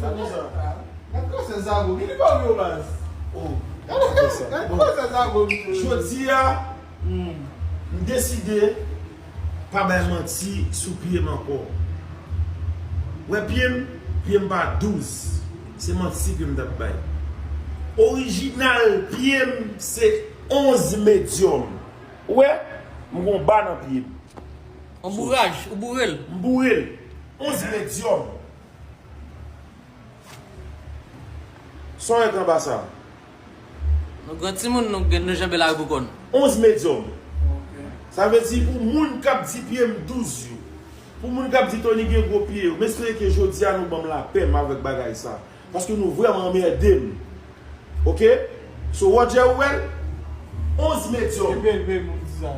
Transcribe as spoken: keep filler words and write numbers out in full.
Sa konsa. Gad kòsè zago. Ki li pa yo baz? Oh. Gad kòsè zago, misye. Jodi a, m deside pa bay manti sou pye m ankò. Wè pye m, pye m pa douz. Se manti ke m t ap bay. Orijinal pye m se onz medyòm. Ou wè? M gon ba nan pye m. Yon bouraj, ou boure l. M boure l. Onz medyòm. Sa w wè k anba sa? Nou gran timoun, nou gen, nou janbe lari pou kò n. Onz medyòm. Sa vle di pou moun k ap di pye m douz yo, pou moun k ap di Tony gen gwo pye yo, m espere ke jodi a nou ban m lapè m avèk bagay sa. Paske nou vrèman anmède m. Oke? So, Roger, ou wè l? Onz medyòm. Epe, epe, moun di sa.